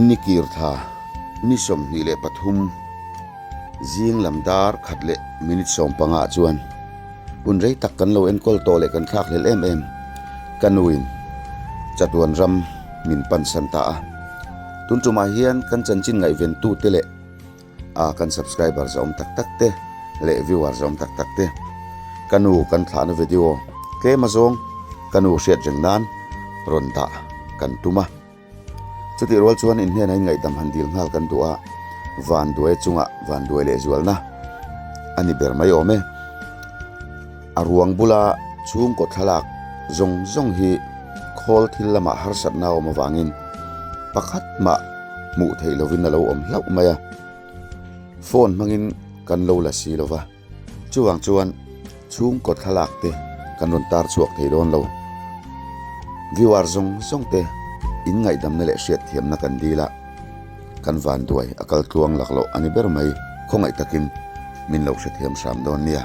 Ni kir thla ni 23 zing lam dar khat leh minute 15 ah chuan hun rei tak kan lo enkawl tawh leh kan thlak hlel em em ka nuin chatuan ram min pansan ta a. Tun tumah hian kan chanchin ngaihven tute leh a kan subscribers a awm tak tak te leh viewers a awm tak tak te ka nu kan thlahna video tlem azawng ka nu hriat reng nan rawn dah kan tum a chutih rual chuan in hnenah in ngaihdam han dil nghal kan duh a vanduai chungah vanduai leh zualna a ni ber mai awm e a ruang bula chhungkaw thlalak zawng zawng hi khawl thil lamah harsatna a awm avangin pakhat mah hmuh theih lovin a lo awm hlauh mai a, phone hmangin kan lo la si lova, chuvang chuan chhungkaw thlalak te kan rawn tar chhuak thei dawn lo. Viewer zawng zawng te in ngaihdamna leh hriatthiamna kan dil a, kan vanduai a kal tluang laklawh a ni ber mai, khawngaih takin min lo hrethiam hram dawn nia.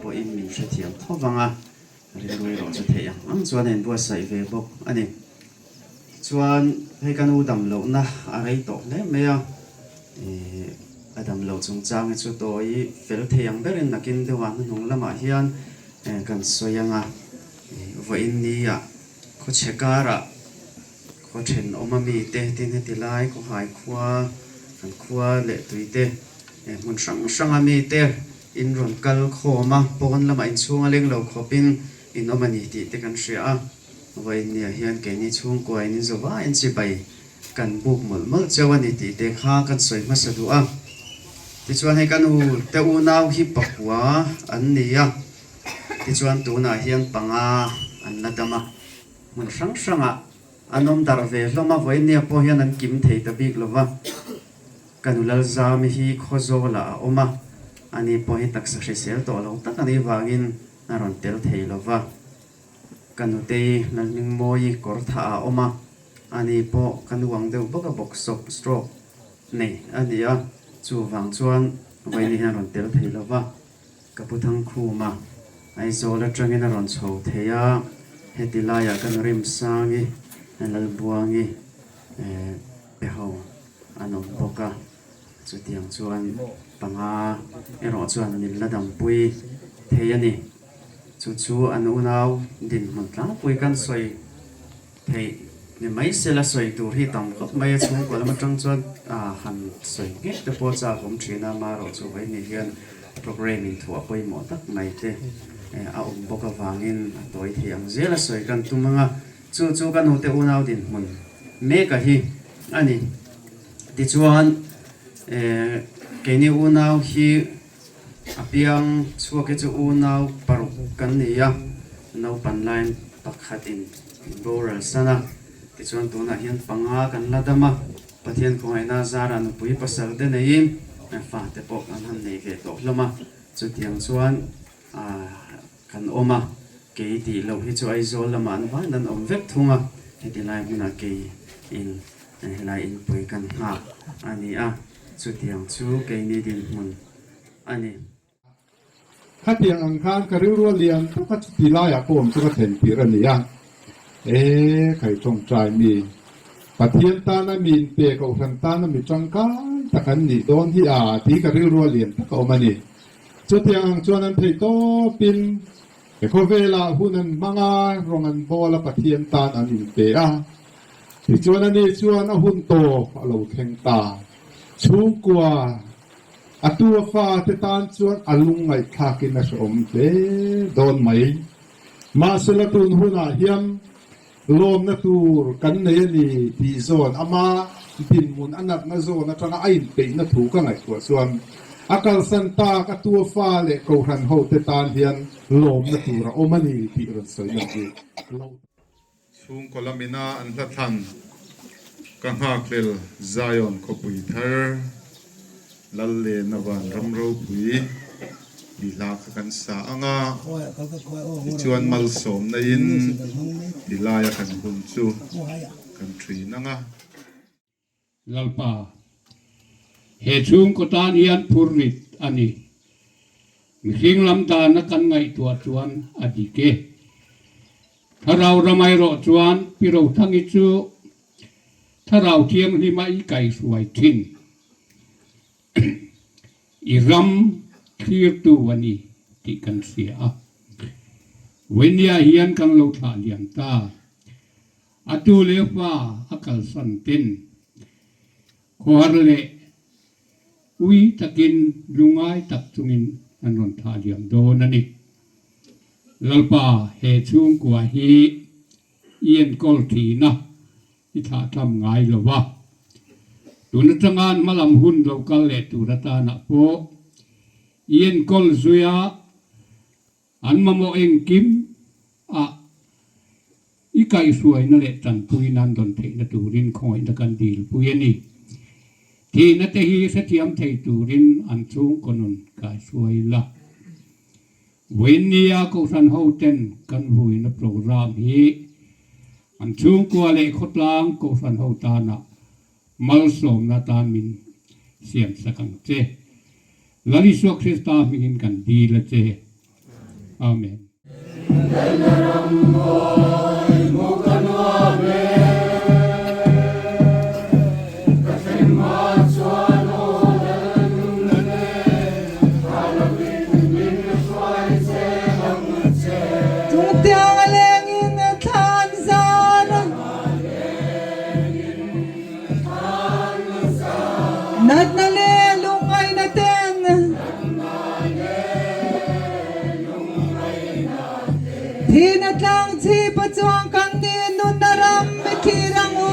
Pawhin min hrethiam tho vang a. Rilru erawh chu theih ang ang chuan a inbuatsaih ve bawk a ni. Chuan hei ka nu dam lohna a rei tawh hle mai a, ih a dam loh chungchang hi chu tawi fel thei ang berin nakin deuhah hnuhnung lamah hian kan sawi ang a, ih vawiin nia khawchhe karah khaw thenawm a mite tin heti lai khawhai khua kan khua leh tuite hmun hrang hranga mite In rawn kal khawm a, pawn lamah inchhung a leng lo khawpin in awm a ni tih te kan hria a. Vawiin niah hian keini chhungkua in inzo vaiin chibai kan buk mawlh mawlh cheu a ni tih te kha kan sawi hmasa duh a. Tichuan hei ka nu te unau hi pakua an ni a, tichuan tunah hian panga an la dam a, hmun hrang hrangah an awm darh ve hlawm a, vawiin niah pawh hian an kim thei ta bik lo va. Ka nu Lalzami hi Khawzawlah a awm a, ani pawh hi taksa hrisel tawh lo tak a nih vangin a rawn tel thei lo va. Ka nutei Lalhmingmawii kawrthah a awm a, ani pawh ka nu ang deuh bawk a bawksawp, stroke, nei a ni a, chuvang chuan vawiin hian a rawn tel thei lo va. Ka pu Thangkhuma Aizawl atangin a rawn chho thei a, heti laiah ka nu Rimsangi, Lalbuangi te ho an awm bawk a, chutiang chuan panga erawh chuan an inla dampui thei a ni. Chu chu an unau dinhmun tlangpui kan sawi theih ni mai sela sawi tur hi tam khawp mai a, chhungkaw lam atang chuan han sawi nghek te pawh chak awm thin a, amaherawh chu vawiin hian programme inthuah pawimawh tak mai te a awm bawk avangin a tawi thei ang zel a sawi kan tum ang a. Chu chu ka nute unau dinhmun meka hi a ni. Tichuan, keini unau hi a piang chhuak hi chu unau paruk kan ni a, naupan laiin pakhatin min boral san a. Tichuan tunah hian panga kan la dam a, Pathian khawngaihna zarah nupui pasal te neiin fate pawh kan han nei ve tawh hlawm a. Chutiang chuan Kan awm a, kei tih loh hi chu Aizawl lamah an vain an awm vek thung a, heti lai hmunah kei in helai inpui kan nghak a ni a, chutiang chu keini dinhmun a ni. Khatiang ang khan ka rilru a lian tak a, chuti laiah pawh awm chu ka thlen tir a ni a, e khai tawngtai mi, Pathian tana mi inpe kohhran tana mi tangkai tak an nih dawn hi a tih ka rilru a lian tak a awm a ni. Chutiang ang chuan an theih tawpin he khawvelah hun an hmang a, rawng an bawl a, Pathian tan an inpe a. Tichuan ani chuan a hun tawp a lo thleng ta. Chhungkua a tu a fate tan chuan a lungngaihthlakin a hrehawm hle dawn mai. Mahsela tun hunah hian Lawmna tur kan nei a ni tih zawn ama dinhmun a natna zawn atanga a inpeihna thu ka ngaihtuah chuan a kalsan tak a tua fa leh kohhran hote tan hian lawmna tur a awm a ni tih rawn sawi lan hi lo. Chhungkaw lamina an hlathlan ka nghakhlel Zion khawpui thar. Lallena van ram ropui tih hla kha kan sa ang a, tichuan malsawmna in ti laia kan hun chu kan thin ang a. Lalpa, he chhungkaw tan hian phurrit a ni. Mihring lam dana kan ngaihtuah chuan a dik e. Thlarau ram erawh chuan Pi Rothangi chu Thlarau Thianghlima i kaihruai thin. I ram thlirtu a ni tih kan hria a. Vawinia hian kan lo thlah liam ta. A tu leh fa a kalsan ten khawhar leh ui takin lungai tak chungin an rawn thlah liam dawn a ni. Lalpa he chhungkua hi i enkawl thina i thlah tham ngai lo va. Tun atanga hmalam hun lo kal leh tur atanah pawh i enkawl zuia an mamawh engkim ah i kaihhruaina leh tanpui nan dawn theihna turin khawngaihna kan dilpui a ni. Thihna te hi hrethiam thei turin an chhungkaw nun kaihhruai la. Vawiinnia Kohhran hoten kan vuina programme hi an chhungkua leh khawtlang Kohhran ho tana malsawmna atan min siamsak ang che. Lal Isua Krista hmingin kan dil a che. Amen. Chungtiang a lengin thlan zan a. Natna leh lungngaihna ten. Thihna tlang chhip a chuang kan ni nunna ram i thlir ang u.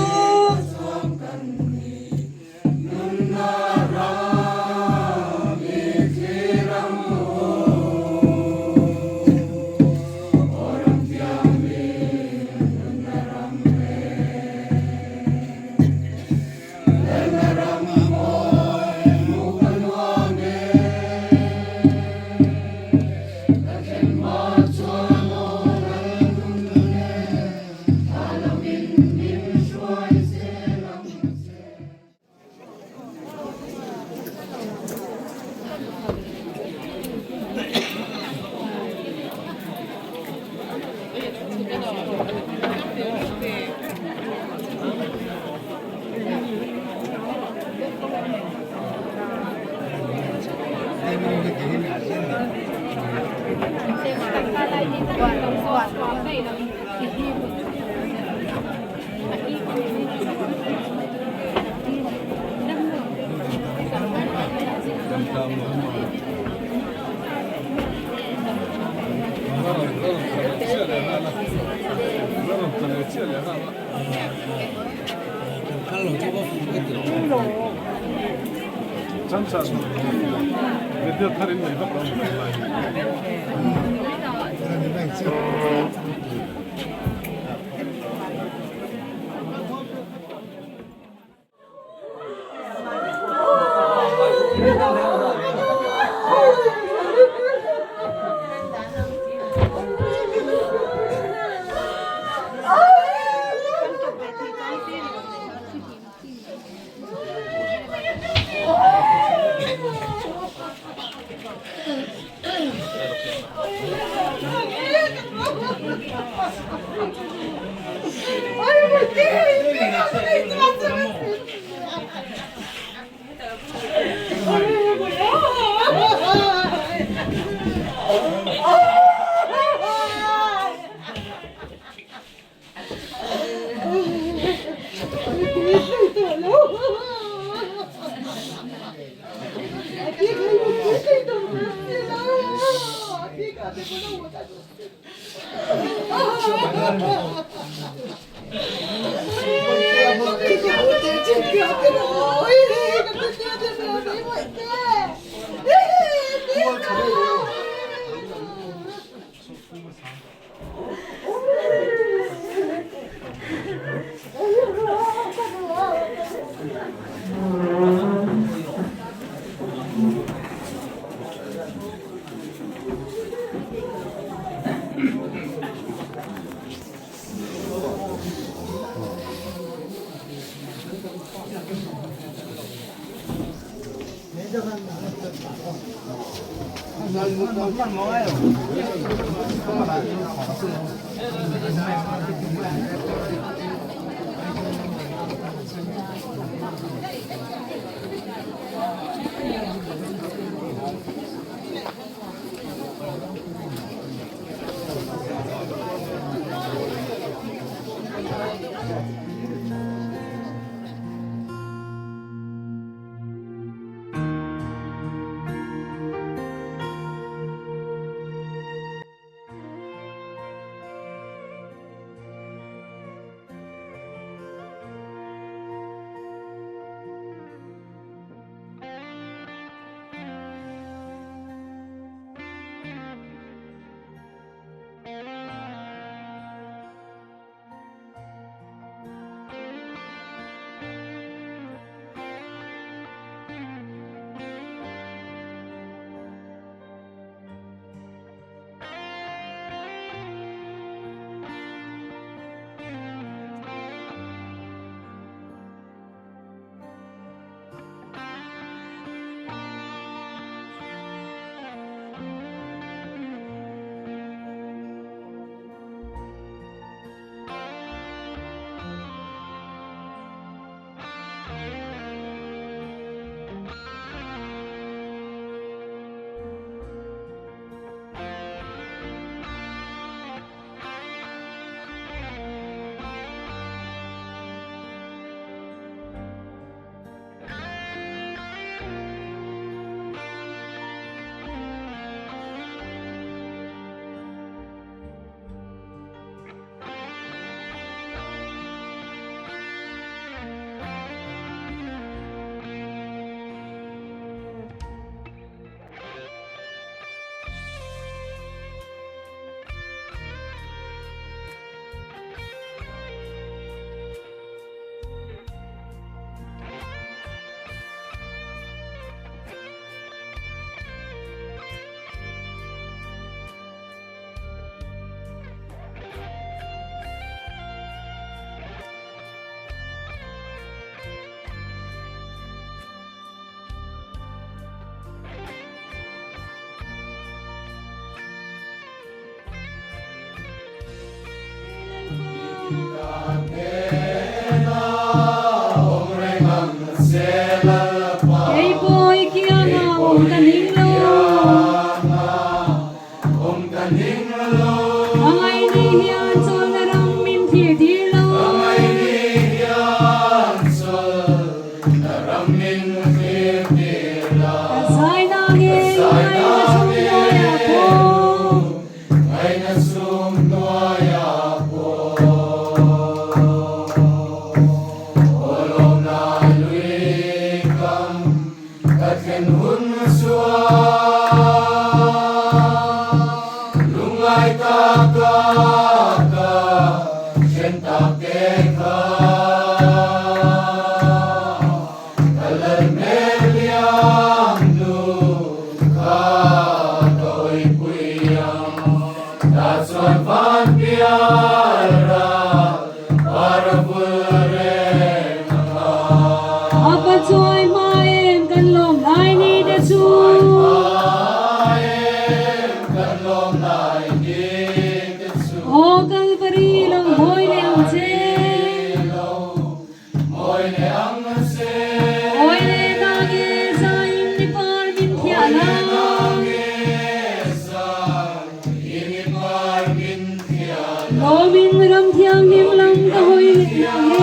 Awi le nang e zaiin ni par min thiah la. Lawmin ram thianghlim lam ka hawi leh nang e.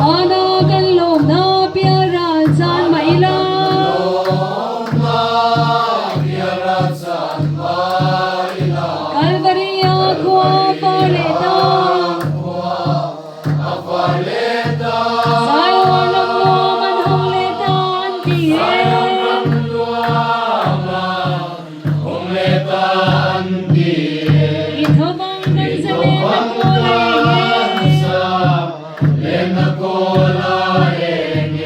Vana kan lawmna pialral chan mah ila. Kalvaria khua far leh ta. Zion ram nuam an hawng leh ta an ti e. I thovang kan zalen a kawl a eng e.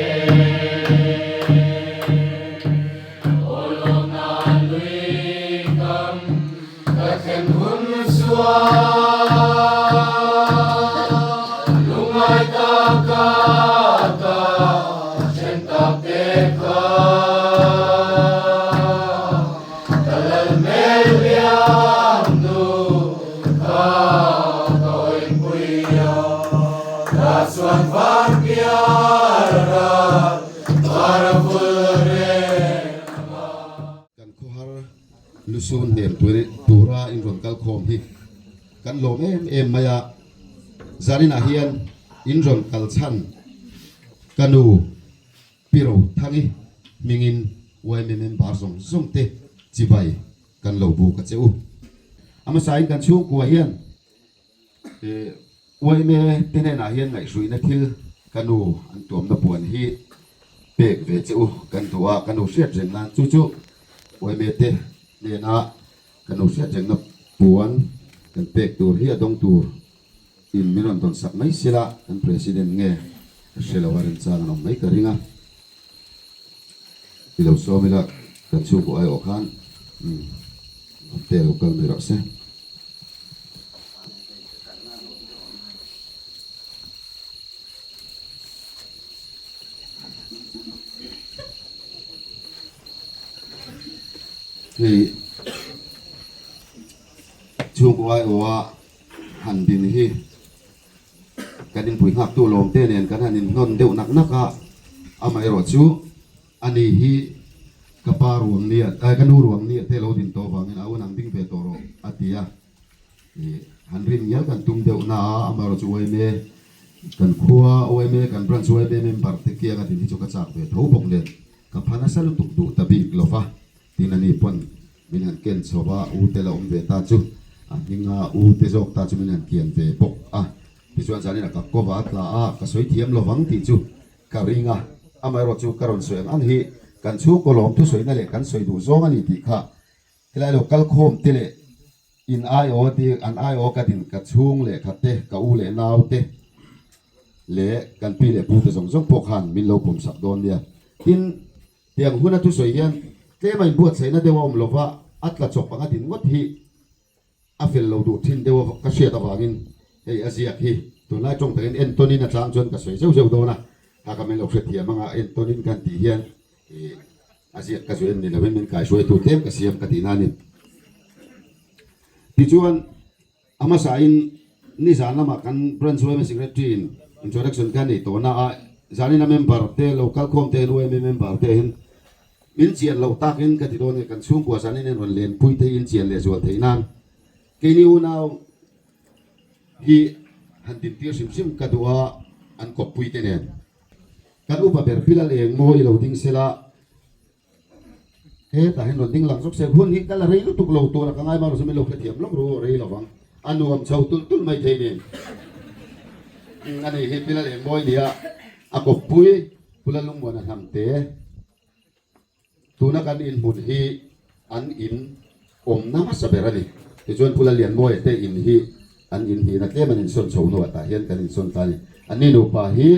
Kan khawhar lusun hnem tura in rawn kal khawm hi kan lawm em em mai a, zaninah hian in rawn kal chhan ka nu Pi Rothangi hmingin yma member zawng zawng te chibai kan lo buk a che u. A hmasain kan chhungkua hian yma te hnenah hian ngaihhruihna thil ka nu an tuamna puan hi pek ve che u kan duh a, ka nu hriat reng nan chu chu yma te hnena ka nu hriat rengna puan kan pek tur hi a dawng tur In min rawn dawn sak mai sila kan President nge ka hre lo a remchang an awm mai ka ring a, i lo sawm ila kan chhungkaw aiawh khan umm te lo kal mai rawh se. Hei chhungkaw aiawha Han din hi kan inpui nghaktu lawmte nen kan han inhnawn deuh nak nak a, amaherawh chu ani hi ka pa ruang nia eh ka nu ruang nia te lo din tawh vangin a unang ding ve tawh rawh a ti a, ih han rin ngial kan tum deuh na a, amaherawh chu yma kan khua yma kan branch yma member te kianga din hi chu ka chak ve tho bawk nen ka pha nasa lutuk duh ta bik lova. Tin ani pawn min han ken chho va, u te la awm ve ta chu a hming a, u te zawk ta chu min han kian ve bawk a. Tichuan zanin a ka kova a tla a, ka sawi thiam lo vang tih chu ka ring a, amaherawh chu ka rawn sawi ang ang hi kan chhungkaw lawm thusawina leh kan sawi duh zawng a ni tih kha helai lo kal khawm te leh in aiaw ti an aiaw ka din ka chhung leh khat te ka u leh nau te leh kan pi leh pu te zawng zawng pawh khan min lo pawm sak dawn nia. Tin. Tiang huna thusawi hian tlem a inbuatsaihna deuh a awm lova, a tla chawp anga din ngawt hi a fel lo duh thin deuh a ka hriat avangin hei a ziak hi tunlai tawng takin entawnin a chang chuan ka sawi zeuh zeuh dawn a, kha ka min lo hrethiam anga entawnin kan tih hian ih a ziak ka zu en ni lovin min kaihruaitu tlem ka siam ka tihna a ni. Tichuan. A hmasain nizan lamah kan Branch yma Secretary in introduction kha nei tawh na a, zanin a member te lo kal khawm te hian yma member te hian min chian loh takin ka ti dawn e, kan chhungkua zanin hian rawn lenpui te hi in chian leh zual theih nan keini unau hi han dintir hrim hrim ka duh a an kawppui te nen kan upa ber Pilal eng maw i lo ding sela. Hetah hian rawn ding lang zawk se hun hi ka la rei lutuk lo tur a ka ngai marawh chu min lo hrethiam lawk ru rei lo vang a nuam chho tulh tulh mai thei nen a ni hi Pilal Engmawi nia a kawppui Pula Lungmuana hnam te tuna kan inhmun hi an in. Awmna hmasa ber a ni. Tichuan Pu Lallianmawia te in hi an inhnihna tlem an insawn chho hnuah tah hian kan insawn ta a ni. Anni nupa hi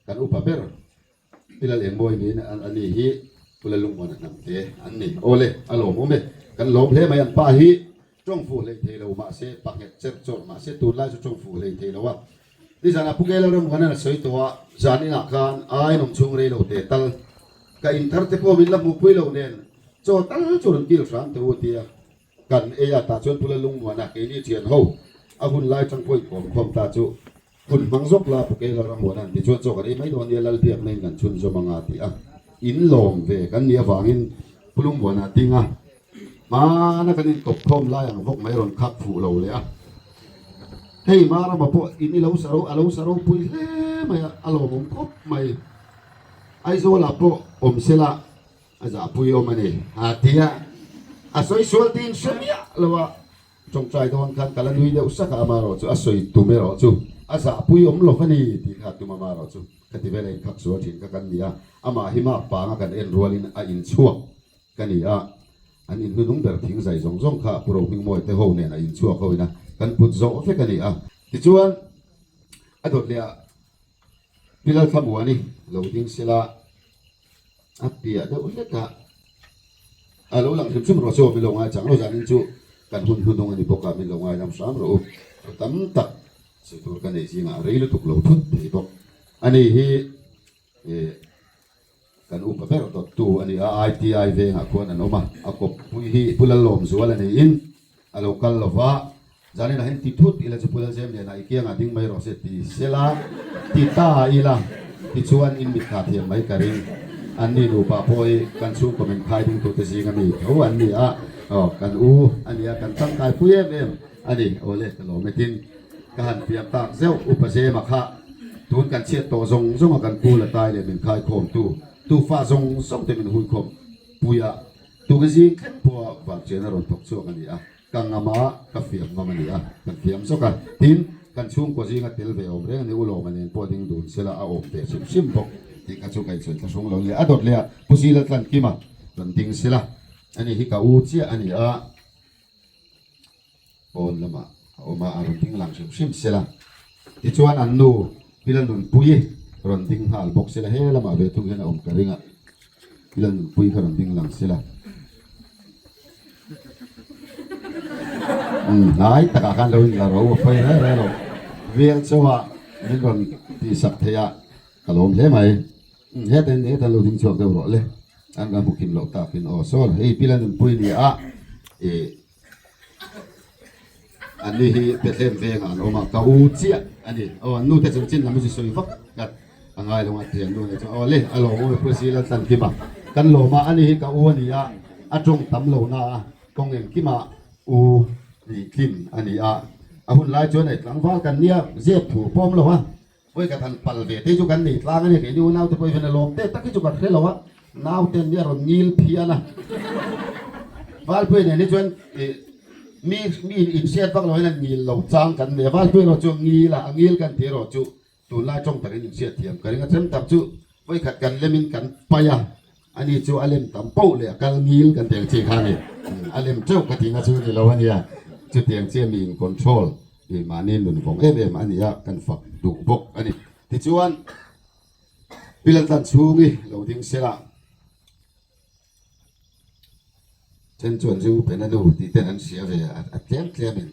kan upa ber Pi Lalengmawii niin a ni hi Pu Lalungmuana hnamte an ni. Awle, a lawmawm e. Kan lawm hle mai an pa hi tawng fuh hlei thei lo mahse panghet cherh chawrh mahse tunlai chu tawng fuh hlei thei lo a. Nizanah Pu Kela Ramhuanan a sawi tawh a, zan inah khan Ainawm chhung rei lo teh tal ka inthar te pawh min la hmuhpui lo nen chaw tal chu rawn kil hram teh u tia kan ei a, tah chuan Pu Lalungmuana keini thian ho a hun lai tang pawh inkawm khawm ta chu hun hmang zawk la Pu Kela Ramhuanan tichuan chaw kan ei mai dawn nia Lalbiakna in kan chhunzawm anga ti a, in lawm ve kan nih avangin Pu Lungmuana ding a. Hmana kan inkawp khawm lai ang vawk mai rawn khak fuh lo leh a. Hei Marama pawh in i lo sa ro a lo sa ropui hle mai a, a lawmawm khawp mai. Aizawlah pawh awm sela a zahpui awm a ni a ti a, a sawi sual tiin hre miah lo a, tawngtai dawn khan ka la nui deuh sak a, amaherawh chu a sawi tum erawh chu a zahpui awm lo a ni tih kha a tum amaherawh chu khati vela inkhak sual thin kha kan ni a, amah hi map panga kan en rualin a inchhuak. Ka ni a, an in hnunung ber thing zai zawng zawng kha Pu Rohmingmawia te ho nen a in chhuak ho ina kan put zawh vek a ni a. Tichuan, a dawt leh ah Pi Lalthlamuani lo ding sela a piah deuh hlek a, a lo lang hrim hrim rawh chu min lo ngai chang lo zanin chu kan hun hnunung a ni bawk a, min lo ngaidam hram rawh u. Thu tam tak sawi tur ka nei zingah rei lutuk lo thut thei bawk a ni hi. Kan upa ber dawttu a ni a, ITI vengah khuan an awm a, a kawppui hi Pu Lalawmzuala niin a lo kal lo va, Zanin ah hian ti thut ila chu Pu Lalzemliana i kiangah ding mai rawh se ti sela, ti ta ila tichuan in mit thla thiam mai ka ring. An ni nupa pawh hi kan chhungkaw min khai ding tute zinga mi tho an ni a, aw kan u a ni a, kan tangkai pui em em a ni, aw le ka lawm e tin. Ka han fiam tak zeuh Upa Zema kha tun kan chhiat tawh zawng zawng a kan pu la tai leh min khaikhawm tu tufa zawng zawng te min huikhawm pui a tuki zing thleng pawh a vangchian a rawn thawk chhuak a ni a ka ngam a ka fiam ngam a ni a kan fiam zawk a tin kan chhungkaw zinga tel ve awm reng a ni Ulawma nen pawh ding dun sela a awm ve hrim hrim bawk tih kha chu ka insawi thlahrung lo nia a dawt leh a Pu Zila Tlankima rawn ding sela ani hi ka u chiah a ni a. Pawn lamah a awm a, a rawn ding lang hrim hrim sela. Tichuan an nu Pila Nunpuii rawn ding nghal bawk sela, he lamah ve thung hian a awm ka ring a, Pila Nunpuii kha rawn ding lang sela. Umm hnai takah khan lo inla ro a pawi reng reng lo, vel chauha min rawn tihsak thei a, ka lawm hle mai. Heta in heta lo ding chhuak deuh rawh le, an kan hmu kim loh takin aw saw hei Pila Nunpuii ni a ih an ni hi Bethlehem vengah an awm a ka u chiah a ni aw an nu te chanchin lam hi chu sawi vak kat a ngai lo a thian nu nih chuan aw le a lawm awm e Pu Zila tlan kim a kan lawm a ani hi ka u a ni a a tawng tam lo na a kawng engkima u nih tlin a ni a a hun lai chuan hei tlangval kan nia zep thu pawm lo a. Vawi ka than pal ve te chu kan nei tlang a ni, keini u naute pawh hian a lawm te tak hi chu kan hre lo a, naute nia rawn ngil phian a, Valpuia nen hi chuan ih mi mi inhriat vak lo hian a ngil lo chang kan nei a, Valpuia erawh chu a ngil a, a ngil kan tih erawh chu tunlai tawng takin inhriat thiam ka ring a, then tak chu vawi khat kan lemin kan pai a, ani chu a lem tam poh leh a kal ngil kan tih ang chi kha a ni, a lem teuh ka tihna chu a ni lo a nia, chutiang chiah mi in control. Keimahni nun vawng em em a ni a, kan fak duh bawk a ni. Tichuan, Pi Laltlan chhungi lo ding sela, then chuan zu pen a nu tih ten an hria ve a, a tlem tlemin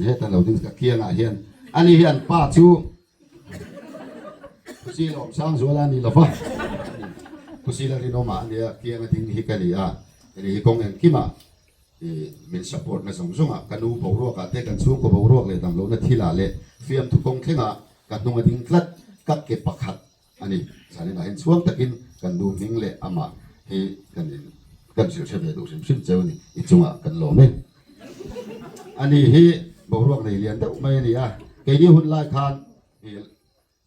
heta lo ding ka kiangah hian ani hian pa chu Khusila awm sang zual a ni lo va, Khusila rinawmah a nia, kianga ding hi ka ni a, hei hi kawng engkimah I min support na zawng zawng ah ka nu boruak ah te kan chhungkaw boruak leh damlohna thil ah leh fiamthu kawng thleng ah ka hnung a ding tlat ka ke pakhat a ni. Zanin ah hian chhuang takin kan nu hming leh amah hi kan in kan hrilh hre ve duh hrim hrim cheu a ni. I chungah kan lawm e. Ani hi boruak nei lian deuh mai a ni a, keini hun lai khan i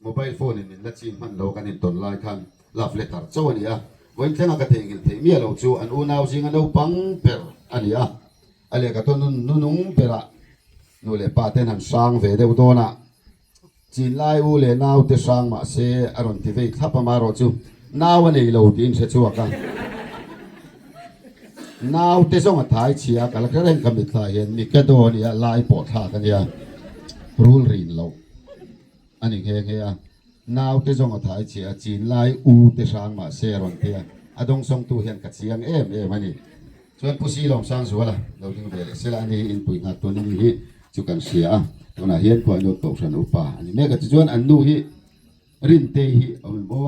Mobile phone in min la ching hman lo kan intawn lai khan love letter chauh a ni a, vawiin thlenga ka theihnghilh theih miah lo chu an unau zinga naupang ber a ni a, a lehkha tawn nun nunung berah nu leh pa ten han hrang ve deuh dawn a, chin lai u leh nau te hrang mah se a rawn ti vei thlap a, marawh chu nau a nei lo tiin hre chhuak a. Naute zawng a thai chhia ka la hre reng ka mitthla hian Mikado a nia lai pawh thlak a nia rul rin loh a ni nghe nghe a. Naute zawng a thai chhia a chin lai u te hrang mah se a rawn ti a, a dawngsawngtu hian ka chiang em em a ni. Chuan Pu Silawm Sangzuala lo ding ve leh sela a ni hi inpui nghak tun a ni hi chu kan hria a, tunah hian Khuainawt Kohhran upa a ni mek a. Tichuan an nu hi Rintei hi a awm em aw?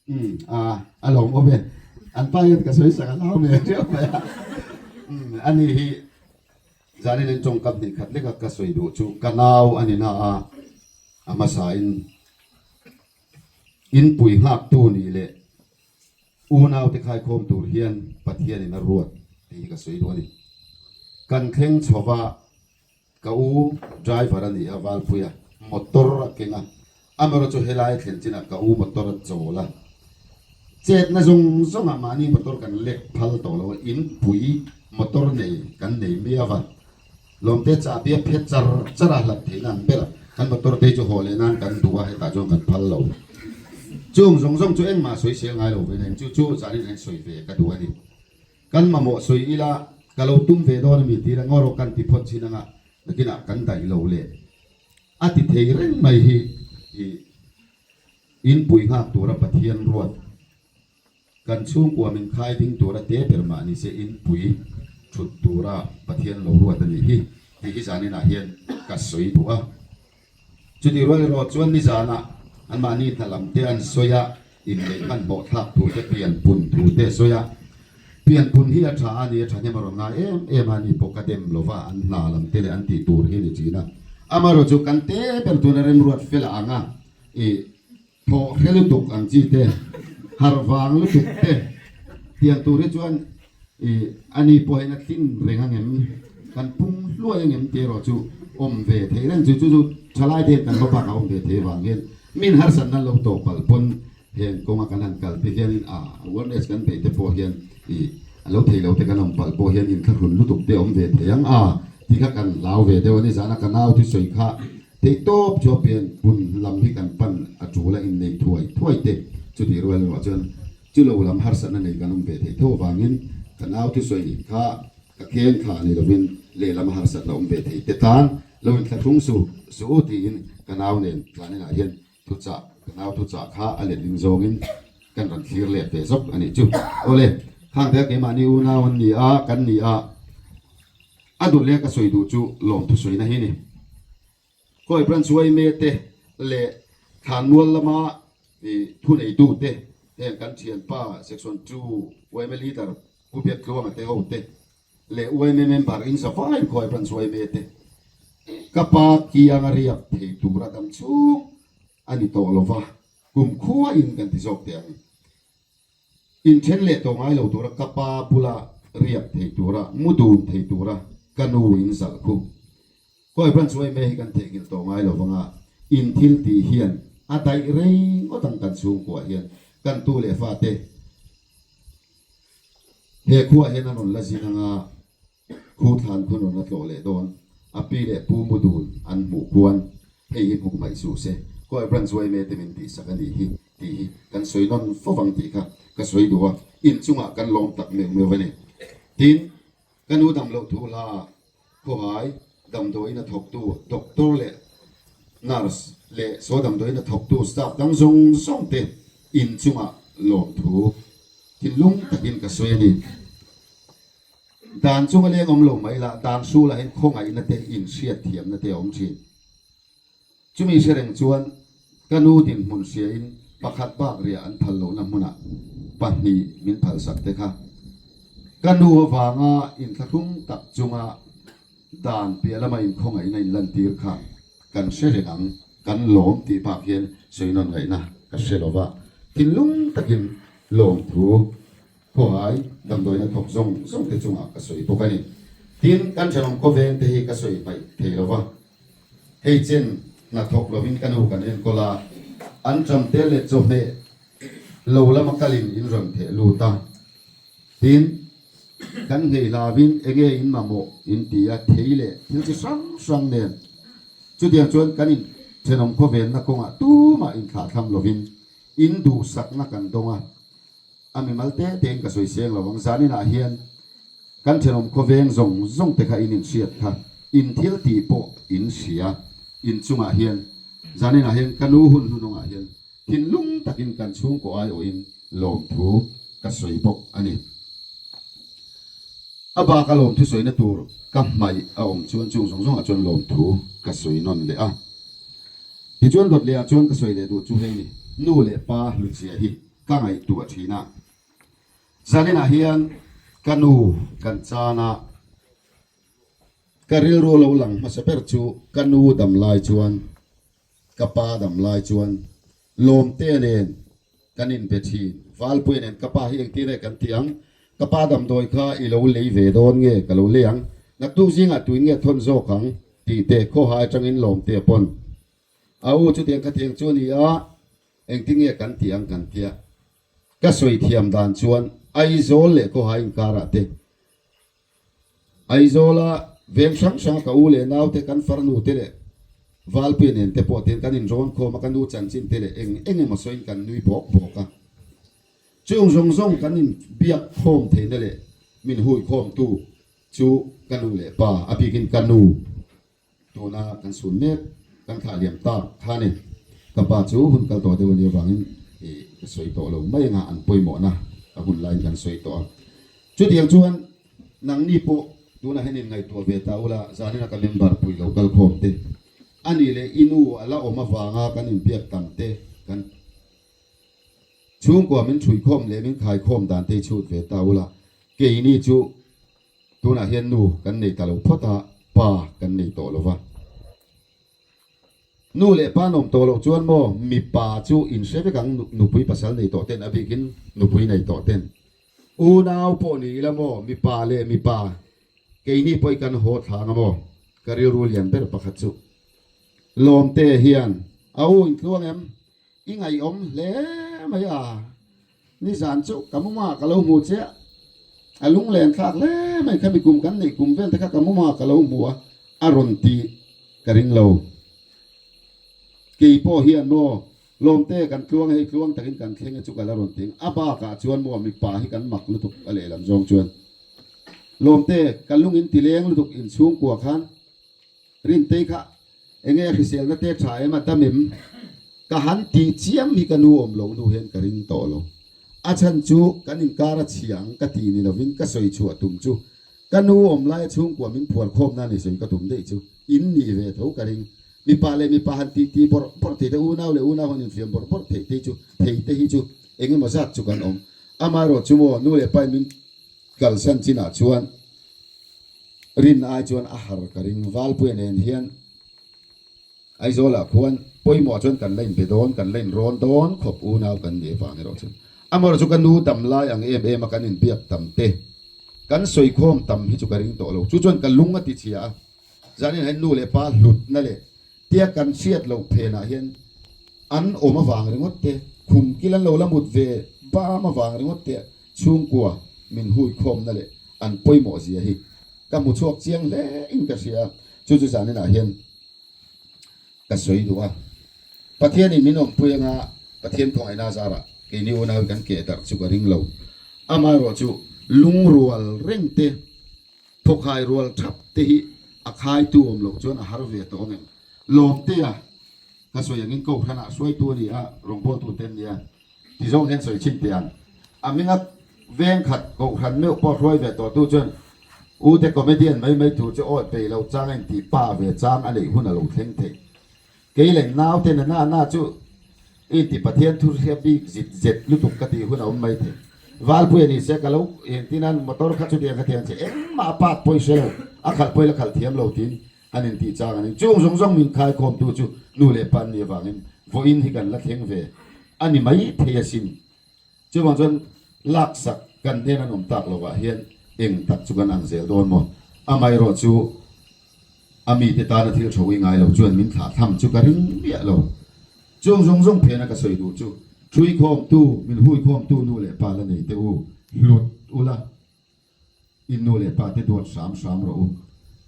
Umm a a lawm awm e. An pa hian ka sawi sak a lau ve riau mai a. Umm a ni hi zanin an tawngkam hnih khat leka ka sawi duh chu ka nau a ni na a, a hmasa in inpui nghak tu nih leh unau te khaikhawm tur hian Pathian in a ruat tih hi ka sawi duh a ni. Kan thleng chho va. Ka u driver a ni a, Valpuia motor a keng a, amaherawh chu helai thlen chinah ka u motor a chawl a, chetna zawng zawngah mahni motor kan lek phal tawh lo a, inpui motor nei kan nei miau a, lawmte chahbi a phet char char a, hlat theihna an ber a, kan motor te hi chu haw leh nan kan duh a, hetah chuan kan phal lo. Chung zawng zawng chu engmah sawi sel ngai lo ve nen chu chu zanin an sawi ve ka duh a ni. Kan mamawh sawi ila ka lo tum ve dawn a mi tir a, ngaw rawh kan ti phawt chin anga nakinah kan daih lo leh a ti thei reng mai hi i inpui nghak tura Pathian ruat kan chhungkua min khai ding tura te ber mah ni se inpui thut tura Pathian lo ruat a nih hi tih hi zaninah hian ka sawi duh a. Chutih rual erawh chuan nizanah anmahni hna lam te an sawi a, inneih hmanhmawh thlak thu te, pianpun thu te a sawi a. Pianpun hi a tha a ni, a thahnem a rawn ngai em em a, ani pawh ka dem lo va, an hna lam te leh an tih tur hi a ni thin a. Amaherawh chu kan te ber tuna remruat fel ang a, ih. Thawh hre lutuk ang chi te, harh vang lutuk te tiang tur hi chuan ih ani pawh hian a tlin reng ang em, kan pung hluai ang em tih erawh chu awm ve theih reng chu chu chu thalai te hian kan hma bakah awm ve thei avang hian min harsatna lo tawh palh pawn heng kawnga kan han kal te hianin a awareness kan beih te pawh hian ih a lo thei lo te kan awm palh pawh hian inthlahrun lutuk te awm ve thei ang a tih kha kan hlau ve deuh a ni zana ka nau thusawi kha Theihtawp chu a pian pun lam hi kan pan a tul a innei thuai thuai te chutih rual erawh chuan chu lo lam harsatna nei kan awm ve theih tho avangin ka nau thusawi kha ka kheng thla ni lovin lehlam a harsatna awm ve thei te tan lo inthlahrung su su u tiin ka nau nen tlaninah hian thuchah ka nau thuchah kha a letling zawngin kan rawn thlir let ve zawk a nih chu. Awle, khang te keimahni unau an ni a, kan ni a. A duh leh ka sawi duh chu lawm thusawina hi ni. Khawi Branch yma te leh Thlanmual lama thuneitu te heng kan thianpa Section 2 yma Leader Pu Biaktluanga te ho te leh yma member in za vain khawi Branch yma te ka pa kianga riak thei tura dam chhung a ni tawh lova kumkhua in kan ti zawk teh ang. Inthen leh tawh ngai lo tura ka pa bula riak thei tura, mu dun thei tura ka nu in zalh khu. Khawi branch yma hi kan theihnghilh tawh ngai lo vanga in thil tih hian a daih rei ngawt ang kan chhungkuah hian kan tu leh fate he khuah hian an rawn la zin anga Khu thlan khu rawn a tlawh leh dawn, a pi leh pu mu dun an hmuh khuan hei hi hmuh hmaih suh se, khawi branch yma te min tihsak a nih hi tih hi kan sawi nawn fo vang tih kha ka sawi duh a, inchungah kan lawm tak meuh meuh a ni. Tin, ka nu dam loh thu hla khawhai damdawiin a thawktu doctor leh nurse leh saw damdawiin a thawktu staff dang zawng zawng te inchungah lawmthu thinlung takin ka sawi a ni. Dan chunga leng awm lo mai la, dan hrulah hian khawngaihna te, inhriatthiamna te a awm thin. Chumi hre reng chuan ka nu dinhmun hriain pakhat bak riah an phal lohna hmunah pahnih min phalsak te kha ka nu avanga inthlahrung tak chunga dan piah lama inkhawngaihna inlantir kha kan hre reng ang, kan lawm tih bak hian sawi nawn ngaihna ka hre lo va, thinlung takin lawmthu Khawhai damdawina thawk zawng zawng te chungah ka sawi bawk a ni. Tin, kan thenawm khawveng te hi ka sawi hmaih thei lo va, hei chen hna thawk lovin ka nu kan enkawl a, an ṭam te leh chawhmeh lo lama kalin in rawn theh lut a. Tin, kan nghei hlavin enge in mamawh in ti a, thei leh thil chi hrang hrang nen. Chutiang chuan kan in thenawm khawvenna kawngah tumah inthlahthlam lovin in duhsakna kan dawng a. A mimal te tein ka sawi seng lo ang. Zaninah hian kan thenawm khawveng zawng zawng te kha in inhriat kha, in thil tih pawh in hria. In chungah hian zaninah hian ka nu hun hnunawngah hian thinlung takin kan chhungkaw aiawhin lawmthu ka sawi bawk a ni. A bak a lawmthu sawina tur ka hmaih a awm chuan chung zawng zawngah chuan lawmthu ka sawi nawn leh a. Tichuan dawt lehah chuan ka sawi leh duh chu hei ni, nu leh pa hlutzia hi ka ngaihtuah thin a. Zaninah hian ka nu kan chan a, ka rilru lo lang hmasa ber chu ka nu dam lai chuan ka pa dam lai chuan Lawmte nen kan inbe thin. Valpuia nen ka pa hi engtin nge kan ti ang? Ka pa damdawi kha i lo lei ve dawn nge ka lo lei ang? Naktuk zingah tuin nge thawn zawk ang? tih te khawhai atangin Lawmte pawn a u chutiang khatiang chu a ni a, engtin nge kan ti ang kan tia. Ka sawi thiam dan chuan Aizawl leh khawhai inkarah te Aizawla veng hrang hranga ka u leh naute kan farnu te leh Valpuia nen te pawh tian kan inrawn khawm a, ka nu chanchin te leh eng eng emaw sawiin kan nui bawk bawk a. Chung zawng zawng kan inbiak khawm theihna leh min hui khawmtu chu ka nu leh pa, a bikin ka nu. Tuna kan sun mek, kan thlah liam tak kha ni. Ka pa chu hun kal tawh deuh a nih avangin ka sawi tawh lo mai anga an pawimawhna a hun laiin kan sawi tawh a. Chutiang chuan nangni pawh tunah hian inngaihtuah ve ta ula, zanina ka member pui lo kal khawm te, a nih leh i nu a la awm avanga kan inbiak tam te, kan chhungkua min ṭhuikhawm leh min khaikhawm dan te i chhut ve ta ula, keini chu Tunah hian nu kan nei ta lo phawt a, pa kan nei tawh lo va. Nu leh pa nawm tawh loh chuan maw mipa chu in hre vek ang, nupui pasal nei tawh ten a bikin nupui nei tawh ten. Unau pawh ni ila maw mipa leh mipa keini pawh i kan haw thlang a maw ka rilru lian ber pakhat chu Lawmte hian a u intluang em? I ngaihawm hle mai a, nizan chu ka muma ka lo hmu che a, a lunglen thlak hle mai khami kum kan neih kum vel te kha ka muma ka lo hmu a, a rawn ti ka ring lo. Kei pawh hian maw Lawmte kan tluang hei tluang takin kan thleng e chu ka la rawn ti ang, a bakah chuan maw mipa hi kan mak lutuk a lehlam zawng chuan Lawmte ka lung in ti leng lutuk inchhungkua khan Rintei kha Enge a hriselna te tha em a dam em? Ka han tih chiam hi ka nu awm loh hnu hian ka ring tawh lo. A chhan chu kan inkar a chhia ang ka ti ni lovin ka sawi chhuah tum chu ka nu awm laia chhungkua min phuar khawm nan i sawi ka tum daih chu in nih ve tho ka ring. Mipa leh mipa han tih tih bawrh bawrh theih te unau leh unau han infiam bawrh bawrh theih te chu thei te hi chu engemaw zat chu kan awm. Amaherawh chu maw nu leh pa in min kalsan chinah chuan Rin ai chuan a har ka ring. Valpuia nen hian Aizawlah khuan pawimawh chuan kan la inbe dawn, kan la inrawn dawn khawp unau kan nih avang erawh chuan amaherawh chu ka nu dam lai ang em em a kan inbiak tam te, kan sawikhawm tam hi chu ka ring tawh lo. Chu chuan ka lung a ti chhia a, zanin hian nu leh pa hlutna leh tia kan hriat loh phenah hian an awm avang ringawt te, khum kil an lo la mut ve bam avang ringawt te chhungkua min huikhawmna leh an pawimawh zia hi ka hmu chhuak chiang hle in ka hria a, chu chu zaninah hian ka sawi duh a. Pathianin min awmpui anga Pathian khawngaihna zarah keini unau hi kan keh darh chu ka ring lo. Amaherawhchu lungrual reng te, Thawkhai rual thap te hi a khaitu awm loh chuan a har ve tawh ang em? Lawmtea ka sawi angin Kohhranah hruaitu a ni a, rawngbawltu te an ni a, ti zawng hian sawi chhin teh ang. A hminga veng khat Kohhran meuh pawh hruai ve tawhtu chuan U te comedian mai mai tur chu awi peih lo chang a intih pa ve chang a neih hun a lo thleng theih. Kei leh naute na na na chu i inti Pathian thu hria bik zit zet lutuk ka tih hun a awm mai thei. Valpui a ni se ka lo engtin a motor kha chutiang kha thiam che engmah a park pawh i hre lo, a khalh pawh i la khalh thiam lo tiin an intih chang a ni. Chung zawng zawng min khaikhawmtu chu nu leh pa an nih avangin vawiin hi kan la thleng ve a ni mai thei asin. Chuvang chuan laksak kan hnen an awm tak lovah hian eng tak chu kan ang zel dawn maw? Amaherawh chu a mite tana thil tho i ngai lo chuan min thlah tham chu ka ring miah lo. Chung zawng zawng phena ka sawi duh chu ṭhuikhawmtu, min huikhawmtu nu leh pa la nei teh u, hlut ula, in nu leh pa te duat hram hram rawh u.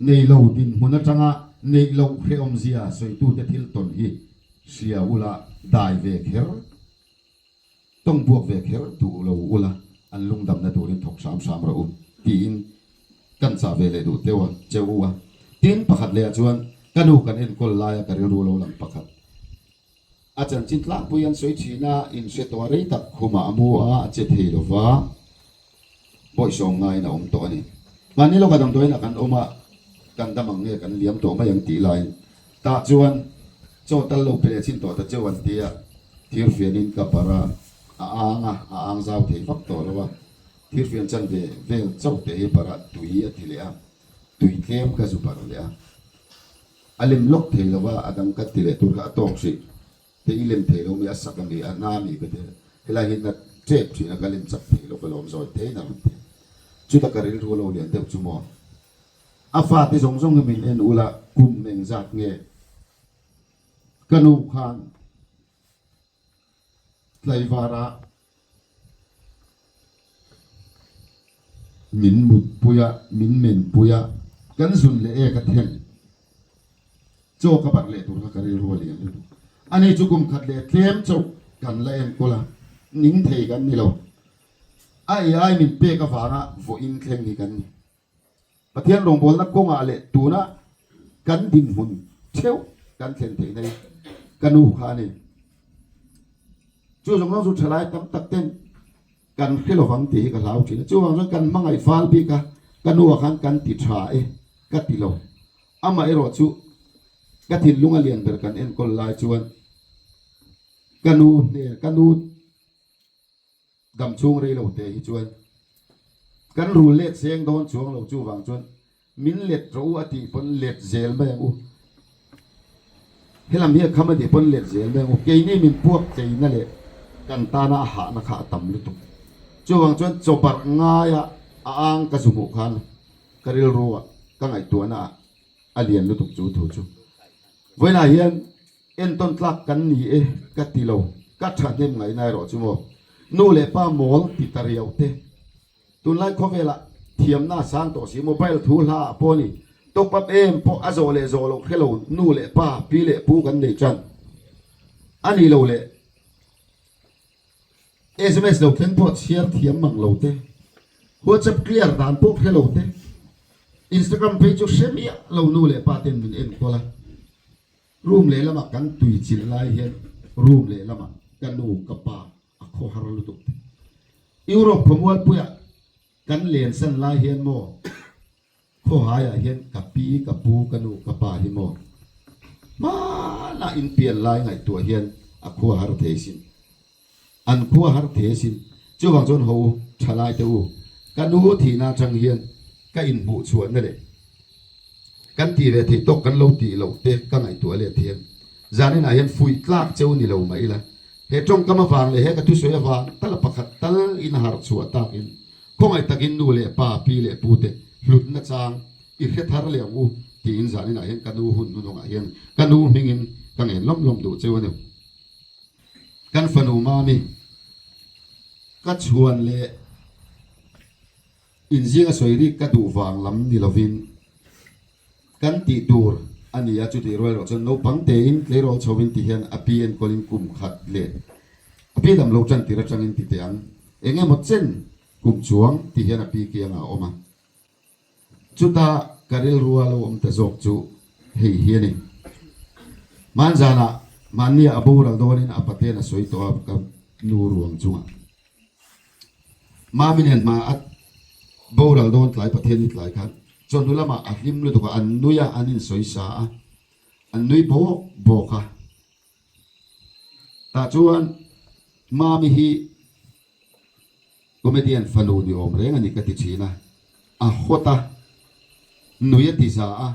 Nei lo dinhmun atanga neih loh hrehawmzia sawitute thil tawn hi hria ula dai ve kher. Tawng buak ve kher duh lo ula, an lungdamna turin thawk hram hram rawh u, tiin kan chah ve leh duh teuh a, cheu u a. Tin, pakhat lehah chuan ka nu kan enkawl laia ka rilru lo lang pakhat. A chanchin tlangpui an sawi thin a, inhre tawh a rei tak khumah a mu a, a che thei lo va, bawihsawm ngaiin a awm tawh a ni. Mahni lawka damdawiinah kan awm a, kan dam ang nge kan liam tawh mai ang tih laiin tah chuan chaw tal lo pe leh chin tawh ta cheu an ti a, thirfianin ka barh a, a ang a, a ang zau thei vak tawh lo a, thirfian chanve vel chauh te hi barh a tui a ti leh a, tui tlem ka zu barh leh a. A lem lawk thei lo va, a dang ka ti leh tur kha a tawk hrih. Te i lem thei lo mi, a sak a mi, a hna mi ka ti. Helai hi na tep thin a, ka lem chak thei lo, ka lawm zawi thei na rawn ti. Chuta ka rilru a lo lian deuh chu maw? A fate zawng zawng hi min en ula, kum engzat nge ka nu khan Tlaivara min mutpui a, min menpui a, kan zun leh e ka then. Chaw ka barh leh tur kha ka rilru a lian lutuk. Ani chu kum khat leh tlem chauh kan la enkawl a, ning thei kan ni lo. A ei ai min pek avanga vawiin thleng hi kan ni. Pathian rawngbawlna kawngah leh tuna kan dinhmun theuh kan thlen theihna hi ka nu kha a ni. Chu zawng zawng chu thalai tam tak ten kan hre lovang tih hi ka hlau thin a. Chuvang chuan kan hmangaih fal bik a, ka nu ah khan kan ti tha e ka ti lo. Amaherawh chu ka thinlung a lian ber kan enkawl lai chuan ka nu hnen ka nu Dam chhung rei lo te hi chuan kan rul let seng dawn chuang lo chuvang chuan min let rawh u a tih pawn let zel mai ang u. Helam hi a kham a tih pawn let zel mai ang u. Keini min puak tleina leh kan tana a hahna kha a tam lutuk. Chuvang chuan chawbarh ngaia a ang ka zu hmuh khan ka rilru ah ka ngaihtuahna ah a lian lutuk chu thu chu. Vawiinah hian Entawn tlak kan ni e ka ti lo, ka thahnem ngaihna erawh chu maw. Nu leh pa mawl ti ta riau te. Tunlai khawvelah thiamna a sang tawh si, mobile thu hla ah pawh ni, top up em pawh a zawh leh zawh loh hre lo nu leh pa, pi leh pu kan nei tan a ni lo leh. Sms lo thleng pawh chhiar thiam mang lo te, WhatsApp clear dan pawh hre lo te, Instagram phei chu hre miah lo nu leh pa ten min enkawl a. Room lehlamah kan tui chilh lai hian room lehlamah ka nu ka pa a khaw har lutuk te. Europe khawmualpuiah kan lensan lai hian maw khawhaiah hian ka pi ka pu ka nu ka pa hi maw hmanah inpian lai ngaihtuah hian a khua har thei sin. An khua har thei asin. Chuvang chuan ho u, thalai te u, ka nu thihna atang hian ka inhmuh chhuahna leh kan tih ve theih tawk kan lo tih loh te ka ngaihtuah let hian zaninah hian fuih tlak cheu ni lo mah ila, he tawngkam avang leh he ka thusawi avang tal a pakhat tal in harh chhuah takin khawngaih takin nu leh pa, pi leh pu te hlutna chang i hre thar leh ang u tiin zaninah hian ka nu hun hnuhnawngah hian ka nu hmingin ka ngen lawm lawm duh cheu a ni. Kan fanu Mami ka chhuan leh inzinga sawi rik ka duh vang lam ni lovin kan tih tur a ni a, chutih rual erawh chuan naupang tein tleirawl chho in ti hian a pi enkawlin kum khat leh a pi dam lo tan tir atangin ti teh ang eng emaw chen kum chuang ti hian a pi kiangah a awm a. Chuta ka rilrua lo awm ta zawk chu hei hi a ni. Hmanzanah mahnia a boral dawnin a paten a sawi tawh a ka nu ruang chungah. Mami nen hma a boral dawn tlai Pathian ni tlai khan chawhnu lamah a hlim lutuk a, an nui a, an insawi sa a, an nui bawk bawk a. Tah chuan Mami hi Comedian fanu ni awm reng a ni ka ti thin a, a hawt a, nui a ti za a,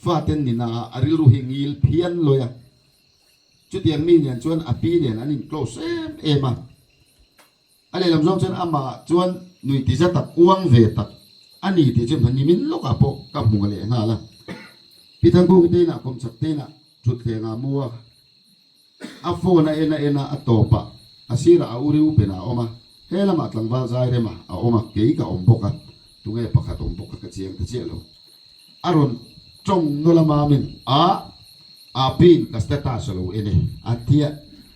faten ni na a rilru hi ngil phian lawi a, chutiang mi nen chuan a pi nen an in close em em a, a lehlam zawng chuan amah chuan nui ti za tak uang ve tak a ni tih chu hman nimin lawkah pawh ka hmu leh nghal a, Pi Thangkungi te inah kawmchhak te inah thutthleng ah mu a. A phone a en a en a, a tawp a, a sirah a u Reuben a awm a, he lamah tlangval zai rema a awm a, kei ka awm bawk a, tunge pakhat awm bawk kha ka chiang ta chiah lo. A rawn tawng nawlh a mamin a, a pin ka status a lo en e, a ti a,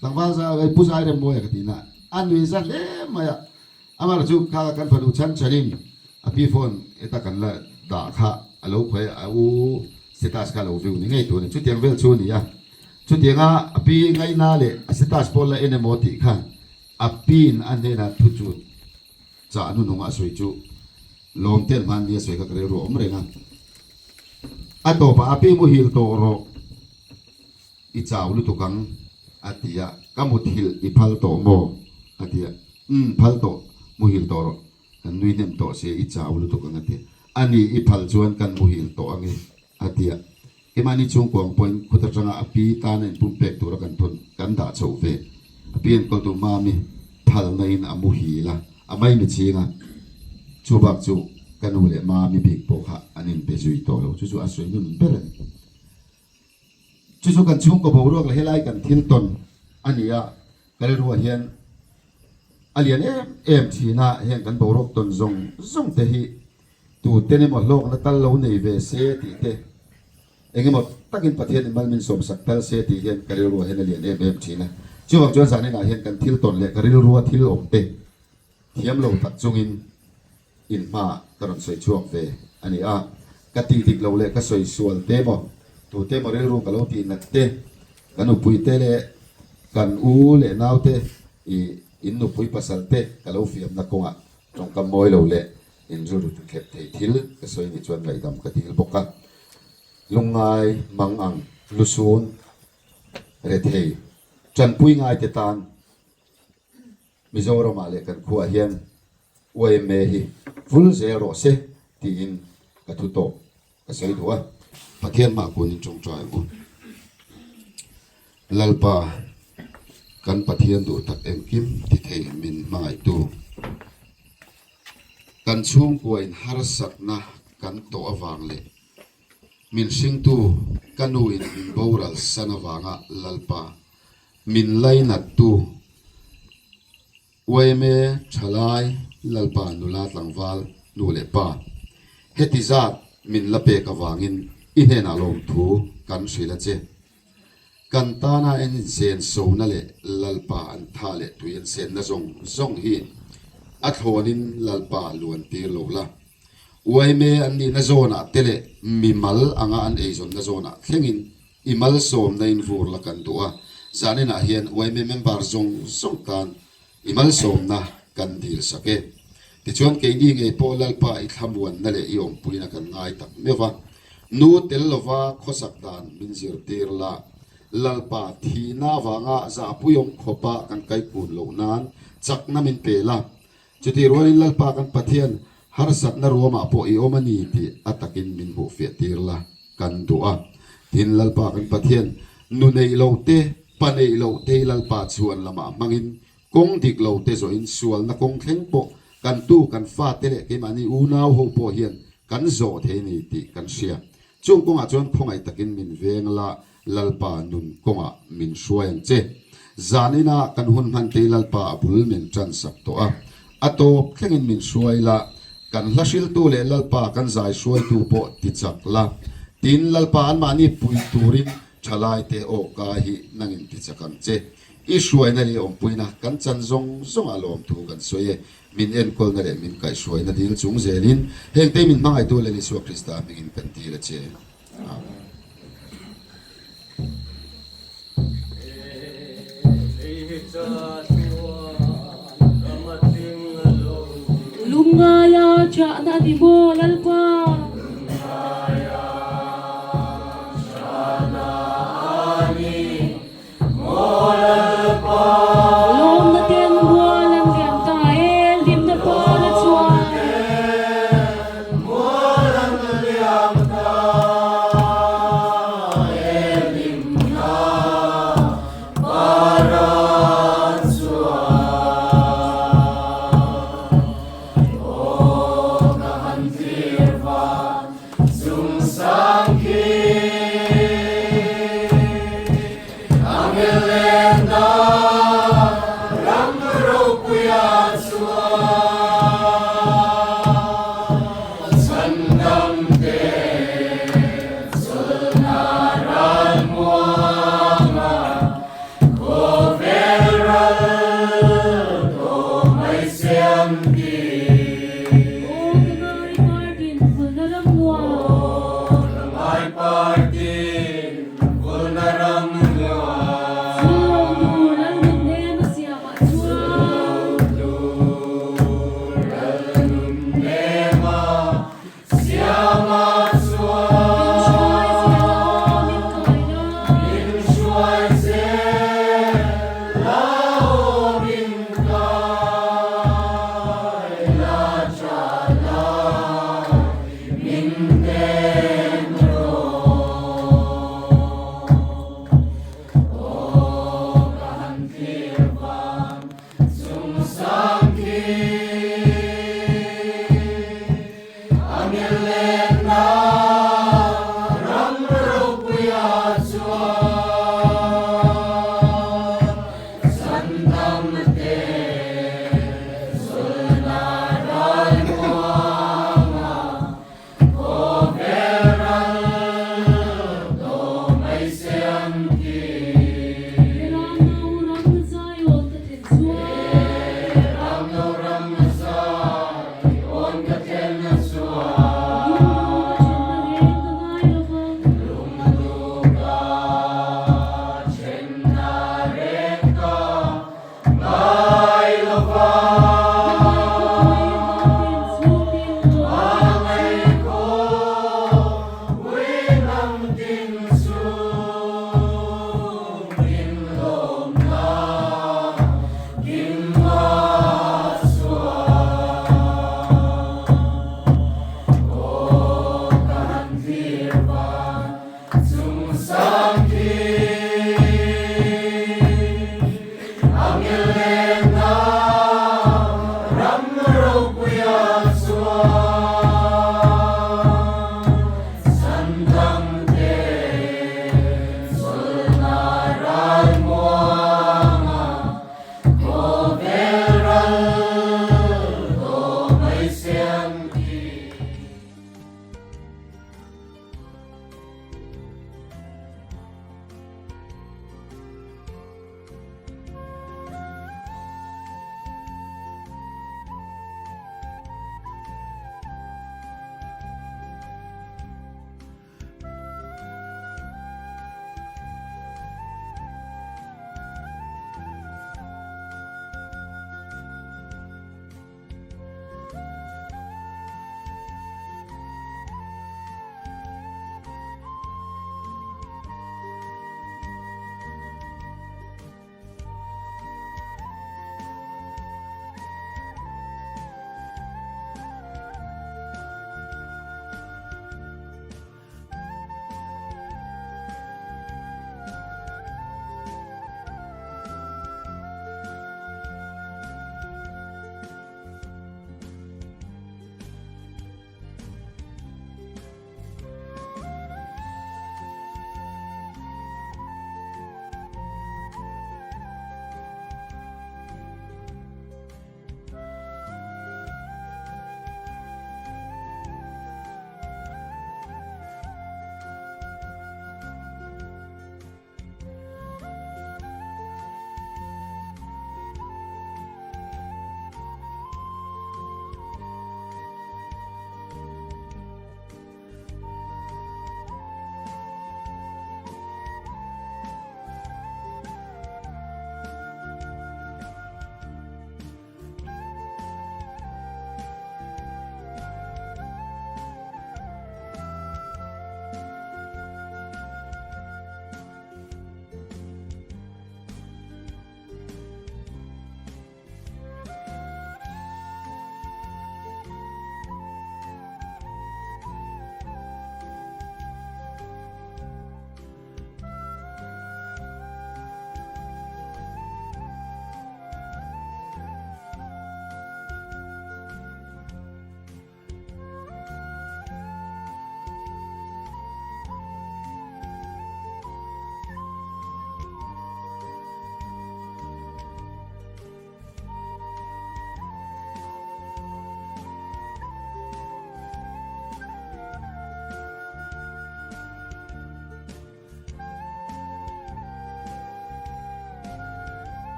tlangval zai, pu zai rem mawi a ka tihna. A nui za hle mai a. Amah chu kha kan fanu chhan chhanin a pi phone heta kan la dah kha a lo khawi a, a u status kha a lo view ni ngei tur a ni. Chutiang vel chu a ni a. Chutianga a pi ngaihna leh a status pawh la en emaw tih khan a piin a hnenah thu chu chah hnunung a sawi chu lawm tel hman nia sawi kha ka rilru a awm reng a. A tawpah a pi muhil tawh rawh. I chau lutuk ang, a ti a. Ka muthilh i phal tawh maw? a ti a. Umm, phal tawh, muhil tawh rawh. Kan nui hnem tawh sia, i chau lutuk ang, a ti a. A ni, i phal chuan kan muhil tawh ang e, a ti a. Keimahni chhungkuang pawhin khut atanga a pi tana inpumpek tura kan thawn kan dah chhoh ve. A pi enkawltu Mami phalna in a muhil a, a maimi ching a. Chubak chu ka nu leh Mami bik pawh kha an inbe zui tawh lo. Chu chu a sawi nun ber a ni. Chu chu kan chhungkaw boruak leh helai kan thil tawn a ni a, ka rilruah hian a lian em em thin a, heng kan boruak tawn zawng zawng te hi tuten emaw hlawkna tal lo nei ve se tih te, eng emaw takin Pathian in mal min sawmsak tal se tih hian ka rilruah hian a lian em em thin a. Chuvang chuan zaninah hian kan thil tawn leh ka rilrua thil awm te thiam lo tak chungin In hma ka rawn sawi chhuak ve a ni a, ka tih dik loh leh ka sawi sual te maw, tute maw rilru ka lo tih nat te, ka nupui te leh kan u leh nau te ih in nupui pasal te ka lo fiamna kawngah tawngkam mawi lo leh in rilru ti thlep thei thil ka sawi nih chuan ngaihdam ka dil bawk a, lungngai mang ang lusun rethei tanpui ngai te tan Mizoramah leh kan khuaah hian yma hi vul zel rawh se tiin ka thu tawp ka sawi duh a. Pathian hmah kunin tawngtai ang u. Lalpa, kan Pathian duh tak engkim ti thei min hmangaihtu. Kan chhungkuain harsatna kan tawh avang leh min hringtu ka nuin min boral san avanga Lalpa min lainattu Uaime thalai Lalpa nula tlangval nu leh pa, heti zat min la pek avangin i hnenah lawmthu kan hrilh a che. Kan tana en insen sona leh Lalpa an tha leh tui an senna zawng zawng hi a thlawnin Lalpa luan tir lo la. Uaime an nihna zawnah te leh mimal anga an eizawnna zawnah thlengin I malsawmna in vur la kan duh a, zaninah hian yma member zawng zawng tan i malsawmna kan dil sak e. Tichuan keini ngei pawh Lalpa i thlamuanna leh i awmpuina kan ngai tak meuh va, nu tel lova khawsak dan min zirtir la, Lalpa thihna avanga zahpuiawm khawpa kan kaikun loh nan chakna min pe la, chutih rualin Lalpa kan Pathian harsatna ruamah pawh i awm a ni tih a takin min hmuhfiah tir la. Kan duh a, tin Lalpa kan Pathian, nu neih lo te, pa neih loh te hi Lalpa chhuan lamah hmangin kawng dik lo te zawhin sualna kawng thleng pawh kan tu kan fate leh keimahni unau ho pawh hian kan zawh thei a ni tih kan hria. Chung kawngah chuan khawngaih takin min veng la, Lalpa nun kawngah min hruai ang che. Zan inah kan hun hman te hi Lalpa a bul min tan sak tawh a, a tawp thlengin min hruai la, kan hla hriltu leh Lalpa kan zai hruaitu pawh ti chak la, tin Lalpa anmahni pui turin thalaite awka hi nangin ti chak ang che. I hruaina leh i awmpuina kan chan zawng zawngah lawmthu kan sawi e. Min enkawlna leh min kaihhruaina dil chung zelin hengte min hmangaihtu Lal Isua Krista hmingin kan dil a che. Amen. Lungngaia chahna ni maw Lalpa?